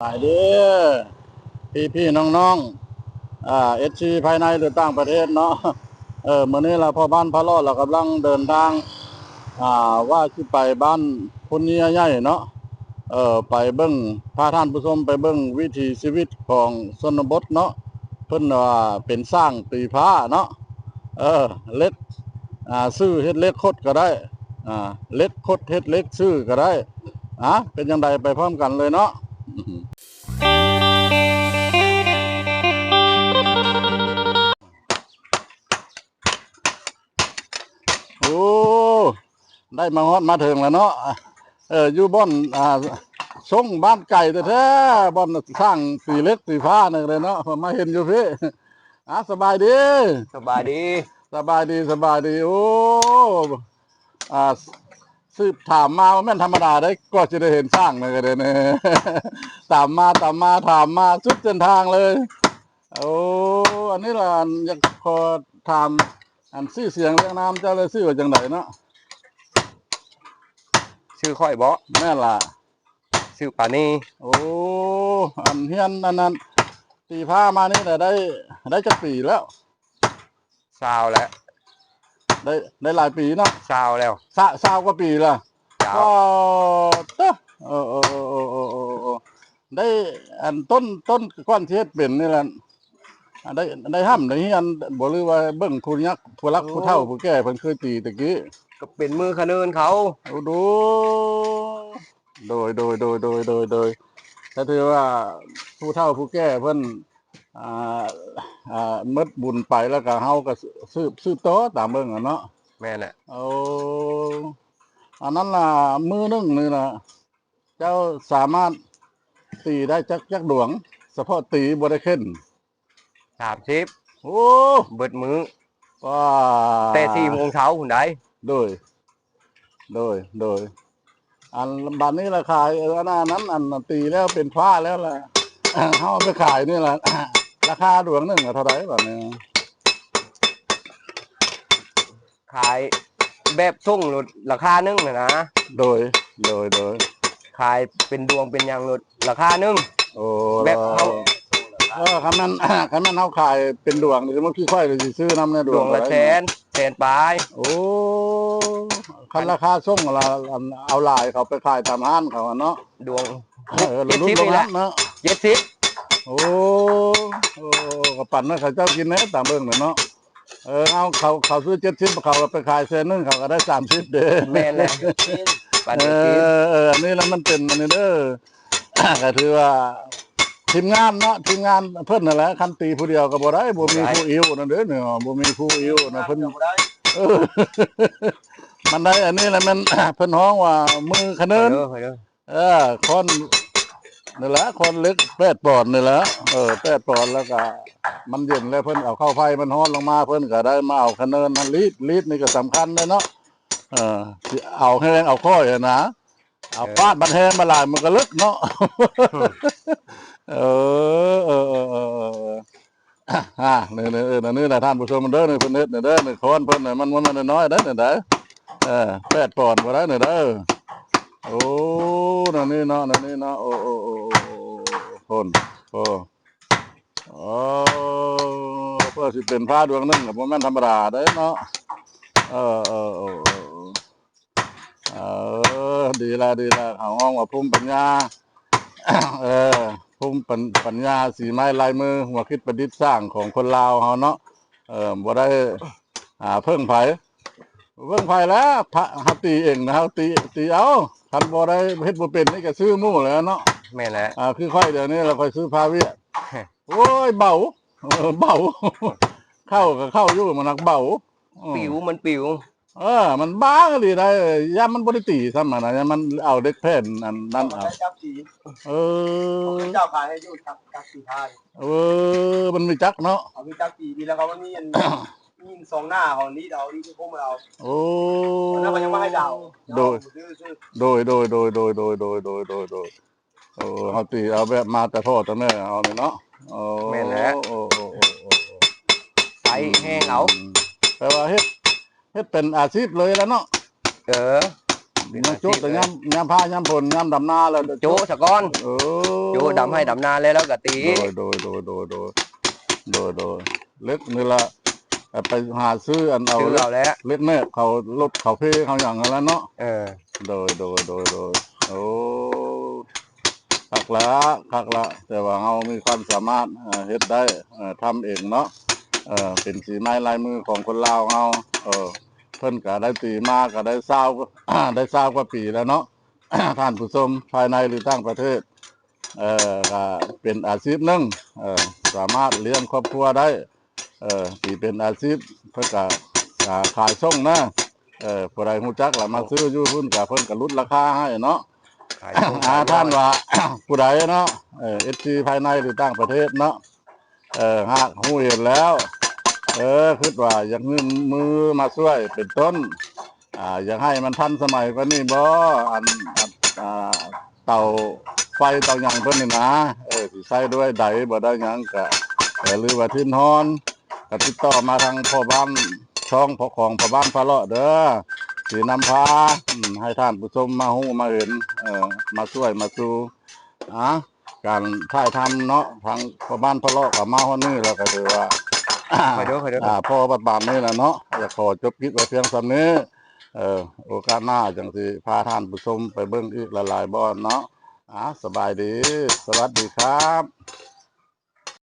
ສະບາຍດີພີ່ໆນ້ອງໆ ອ່າ ເອັຟຊີ ພາຍໃນ ຫຼື ຕ່າງປະເທດເນາະ. ເອີ ມື້ນີ້ລະພໍ່ບ້ານພາເລາະລະກຳລັງເດີນທາງ ອ່າ ວ່າຊິໄປບ້ານພຸນເຍຍໃຫຍ່ເນາະ. ເອີ ໄປເບິ່ງ ພາທ່ານຜູ້ຊົມໄປເບິ່ງວິຖີຊີວິດຂອງຊົນນະບົດເນາະ. ເພິ່ນວ່າເປັນຊ່າງຕີພ້າເນາະ. ເອີ ເຫຼັກ ອ່າ ຊື້ເຮັດເຫຼັກຄົດກໍໄດ້ ອ່າ ເຫຼັກຄົດເຮັດເຫຼັກຊື້ກໍໄດ້. ອ່າ ເປັນຈັ່ງໃດໄປພ້ອມກັນເລີຍເນາະ. ໂອ້ ໄດ້ມາຮອດມາເຖິງແລ້ວເນາະ. ເອີ ຢູ່ບ່ອນ ອ່າ ຊົງບ້ານໄກແທ້ໆ ບ່ອນຊ່າງຕີເຫຼັກຕີພ້ານີ້ເລີຍເນາະ. ມາເຫັນຢູ່ພີ້. ອ່າ ສະບາຍດີ ສະບາຍດີ ສະບາຍດີ ສະບາຍດີ. ໂອ້ ອ່າ ສືບຖາມມາບໍ່ແມ່ນທຳມະດາເດ້ ກວ່າຊິໄດ້ເຫັນຊ່າງນີ້ກໍໄດ້ ຕາມມາ ຕາມມາ ຖາມມາສຸດເສັ້ນທາງເລີຍ. ໂອ້ ອັນນີ້ລະ ອັນ ຢາກຂໍຖາມ ອັນ ຊື່ສຽງລຽງນາມເຈົ້າລະຊື່ວ່າຈັ່ງໃດເນາະ? ຊື່ຂ້ອຍບໍ? ແມ່ນລະ ຊື່ປານີ. ໂອ້ ອັນ ຮຽນອັນນັ້ນ ຕີພ້າມານີ້ລະໄດ້ ໄດ້ຈັກປີແລ້ວ? ຊາວແລ້ວ ໄດ້ ໄດ້ຫຼາຍປີເນາະ? ຊາວແລ້ວ ຊາ ຊາວກວ່າປີລະ. ເຈົ້າ ໂອ້ ເອີ ເອີ ໄດ້ ອັນ ຕົ້ນ ຕົ້ນກ່ອນຊິເຮັດເປັນນີ້ລະ ໄດ້ ໄດ້ຮ່ຳໄດ້ຮຽນບໍ ຫຼືວ່າເບິ່ງຜູ້ຍັກ ຜູ້ຫຼັກ ໂອ້ ຜູ້ເຖົ້າຜູ້ແກ່ເພິ່ນເຄີຍຕີແຕ່ກີ້? ກໍເປັນມືຂະເນີນເຂົາ. ໂອ້ ໂດ ໂດຍ ໂດຍ ໂດຍ ໂດຍ ໂດຍ ໂດຍ ກໍຖືວ່າຜູ້ເຖົ້າຜູ້ແກ່ເພິ່ນ ອ່າ ອ່າ ໝົດບຸນໄປແລ້ວກໍເຮົາກໍສືບ ສືບຕໍ່ຕາມເບິ່ງຫັ້ນເນາະ. ແມ່ນແຫຼະ. ໂອ້ ອັນນັ້ນລະ ມື້ໜຶ່ງນີ້ລະ ເຈົ້າສາມາດຕີໄດ້ຈັກ ຈັກດວງ? ສະເພາະຕີບໍ່ໄດ້ເຂັນ. ສາມສິບ. ໂອ້ ເບິດມື້ ປາ ແຕ່ສີ່ໂມງເຊົ້າພຸ້ນໃດ໋. ໂດຍ ໂດຍ ໂດຍ ອັນ ບາດນີ້ລະຂາຍ ເອີ ອັນນັ້ນ ອັນ ຕີແລ້ວເປັນຟ້າແລ້ວລະ ເຮົາເອົາໄປຂາຍນີ້ລະ ລາຄາດວງໜຶ່ງເທົ່າໃດບາດນີ້? ຂາຍແບບສົ່ງໂລດລາຄາໜຶ່ງຫັ້ນນະ. ໂດຍ ໂດຍ ໂດຍ ຂາຍເປັນດວງເປັນຫຍັງໂລດລາຄາໜຶ່ງ. ໂອ້ ແບບເຮົາ ເອີ ຄັນແມ່ນ ຄັນແມ່ນເຮົາຂາຍເປັນດວງນີ້ ບາງທີຂ້ອຍກໍຊິຊື້ນຳແດ່ ດວງລະແສນ ແສນປາຍ. ໂອ້ ຄັນລາຄາສົ່ງລະ ອັນ ເອົາຫຼາຍເຂົາໄປຂາຍຕາມຮ້ານເຂົາເນາະ. ດວງ ເອີ ເຈັດສິບນີ້ແຫຼະເນາະ ເຈັດສິບ. ໂອ້ ໂອ້ ກໍປັນໃຫ້ເຂົາເຈົ້າກິນແດ່ ຕາມເບິ່ງແຫຼະເນາະ. ເອີ ເອົາ ເຂົາ ເຂົາຊື້ເຈັດສິບ ເຂົາກໍໄປຂາຍແສນໜຶ່ງ ເຂົາກໍໄດ້ສາມສິບເດ້. ແມ່ນແຫຼະ ປັນ ເອີ ເອີ ອັນນີ້ລະມັນເປັນອັນນີ້ເດີ ກໍຖືວ່າທີມງານເນາະ ທີມງານເພິ່ນນັ້ນແຫຼະ ຄັນຕີຜູ້ດຽວກໍບໍ່ໄດ້ ບໍ່ມີຜູ້ອິ້ວນັ້ນເດ້ເນາະ ບໍ່ມີຜູ້ອິ້ວນະ ເພິ່ນ ເອີ ມັນໄດ້ອັນນີ້ລະແມ່ນ ເພິ່ນຮ້ອງວ່າມືຂະເນີນ. ເອີ ຄ້ອນນີ້ລະ ຄ້ອນເຫຼັກແປດປອນນີ້ລະ ເອີ ແປດປອນ ແລ້ວກະມັນເຢັນແລ້ວ ເພິ່ນເອົາເຂົ້າໄຟມັນຮ້ອນລົງມາ ເພິ່ນກະໄດ້ມາເອົາຂະເນີນຫັ້ນລີດ ລີດນີ້ກະສຳຄັນເດ້ເນາະ. ເອີ ຊິເອົາແຮງເອົາຄ່ອຍຫັ້ນນະ ເອົາ ເອີ ປາດບັດແຮງບັດຫຼາຍມັນກະເລິກເນາະ. ເອີ ເອີ ເອີ ເອີ ອ່າ ນີ້ ນີ້ ເອີ ນີ້ແຫຼະທ່ານຜູ້ຊົມເດີ ນີ້ເພິ່ນເຮັດນີ້ເດີ ນີ້ຄ້ອນເພິ່ນນີ້ ມັນບໍ່ແມ່ນນ້ອຍໆເດ້ນີ້ເດີ ເອີ ແປດປອນບໍ່ໄດ້ນີ້ເດີ. ໂອ້ ແນວນີ້ເນາະ ແນວນີ້ເນາະ ໂອ້ ໂອ້ ໂອ້ ໂອ້ ໂອ້ ໂອ້ ໂອ້ ເພື່ອຊິເປັນພະດວງໜຶ່ງກໍບໍ່ແມ່ນທຳມະດາເດ້ເນາະ. ເອີ ເອີ ເອີ ເອີ ເອີ ດີລະ ດີລະ ເຂົາຮ້ອງວ່າພູມປັນຍາ ເອີ ພູມປັນ ປັນຍາສີໄມ້ລາຍມື ຫົວຄິດປະດິດສ້າງຂອງຄົນລາວເຮົາເນາະ. ເອີ ບໍ່ໄດ້ຫາເພິ່ງໃຜ ເພິ່ງໃຜແລ້ວ ພະ ເຮົາຕີເອງນະ ເຮົາຕີ ຕີເອົາ ຄັນບໍ່ໄດ້ເຮັດບໍ່ເປັນນີ້ກໍຊື້ໝູ່ແລ້ວເນາະ. ແມ່ນແຫຼະ ອ່າ ຄືຂ້ອຍດຽວນີ້ລະ ຂ້ອຍຊື້ພາວຽດ ໂອ້ຍ ເບົາ ເບົາ ເຂົ້າກໍເຂົ້າຢູ່ ມັນໜັກເບົາ ປິວ ມັນປິວ. ເອີ ມັນບາງອີ່ຫຼີໄດ໋ ຢ້ານມັນບໍ່ໄດ້ຕີຊ້ຳຫັ້ນນະ ຢ້ານມັນເອົາເຫຼັກແຜ່ນອັນນັ້ນເອົາ. ເອີ ເຈົ້າຂາຍໃຫ້ຢູ່ຈັກ ຈັກສີທາ. ເອີ ມັນມີຈັກເນາະ ເຂົາມີຈັກຕີ ແລ້ວກໍມັນມີອັນ ມີສອງໜ້າເຂົາລີດເອົາ ລີດໂຄ້ງເອົາ. ໂອ້ ແລ້ວກໍຍັງບໍ່ໃຫ້ດາວ. ໂດຍ ໂດຍ ໂດຍ ໂດຍ ໂດຍ ໂດຍ ໂດຍ ໂດຍ ໂດຍ ໂດຍ ໂອ້ ເຮົາຕີເອົາແບບມາແຕ່ພໍ່ແຕ່ແມ່ເຮົານີ້ເນາະ. ໂອ້ ແມ່ນແຫຼະ ໂອ້ ໂອ້ ໂອ້ ໂອ້ ໃຊ້ແຮງເອົາ ແປວ່າເຮັດ ເຮັດເປັນອາຊີບເລີຍລະເນາະ. ເອີ ຍັງຈຸແຕ່ຍາມ ຍາມຟ້າຍາມຝົນ ຍາມດຳນາແລ້ວ ໂຈະສະກ່ອນ ເອີ ໂຈະດຳໄຮ່ດຳນາແລ້ວ ແລ້ວກໍຕີ ໂດຍ ໂດຍ ໂດຍ ໂດຍ ໂດຍ ເຫຼັກນີ້ລະ ໄປຫາຊື້ອັນເອົາ ຊື້ເອົາແຫຼະ ເຫຼັກແມັກເຂົາລົດເຂົາເພເຂົາຫຍັງຫັ້ນລະເນາະ ເອີ ໂດຍ ໂດຍ ໂດຍ ໂດຍ ໂອ້ ຄັກລະ ຄັກລະ ແຕ່ວ່າເຮົາມີຄວາມສາມາດ ເອີ ເຮັດໄດ້ ເອີ ທຳເອງເນາະ ເອີ ເປັນສີໄມ້ລາຍມືຂອງຄົນລາວເຮົາ ເອີ ເພິ່ນກະໄດ້ຕີມາກະໄດ້ຊາວ ໄດ້ຊາວກວ່າປີແລ້ວເນາະ ທ່ານຜູ້ຊົມ ພາຍໃນ ຫຼື ຕ່າງປະເທດ ເອີ ກະເປັນອາຊີບໜຶ່ງ ເອີ ສາມາດລ້ຽງຄອບຄົວໄດ້ ເອີ ທີ່ເປັນອາຊີບ ເພິ່ນກະ ອາ ຂາຍສົ່ງນະ ເອີ ຜູ້ໃດຮູ້ຈັກລະມາຊື້ຢູ່ພຸ້ນກະ ເພິ່ນກະຫຼຸດລາຄາໃຫ້ເນາະ ຂາຍສົ່ງ ອາ ຂາຍ ທ່ານວ່າ ຜູ້ໃດເນາະ ເອີ ເອັຟຊີ ພາຍໃນ ຫຼື ຕ່າງປະເທດເນາະ ເອີ ຫາກຮູ້ເຫັນແລ້ວ ເອີ ຄິດວ່າຢາກຍື່ນມືມາຊ່ວຍເປັນຕົ້ນ ອາ ຢາກໃຫ້ມັນທັນສະໄໝກວ່ານີ້ບໍ່ ອັນ ອາ ເຕົາໄຟເຕົາຫຍັງເພິ່ນນີ້ນະ ເອີ ຊິໃຊ້ດ້ວຍໃດບໍ່ໄດ້ຫຍັງກະ ເອີ ຫຼືວ່າຖິ່ນຮ້ອນ ກະຕິດຕໍ່ມາທາງພໍ່ບ້ານ ຊ່ອງຂອງພໍ່ບ້ານພາເລາະເດີ ຊິນຳພາ ອາ ໃຫ້ທ່ານຜູ້ຊົມມາຮູ້ມາເຫັນ ເອີ ມາຊ່ວຍມາຊູ ອາ ການຖ່າຍທຳເນາະ ທາງພໍ່ບ້ານພາເລາະກໍມາຮອດນີ້ແລ້ວ ກໍຖືວ່າ ຂໍປະມານນີ້ແຫຼະເນາະ ຢາກຂໍຈົບຄລິບໄວ້ພຽງສ່ຳນີ້ ເອີ ໂອກາດໜ້າຈັ່ງຊິພາທ່ານຜູ້ຊົມໄປເບິ່ງອີກຫຼາຍໆບ່ອນເນາະ ອາ ສະບາຍດີ ສະຫວັດດີຄັບ.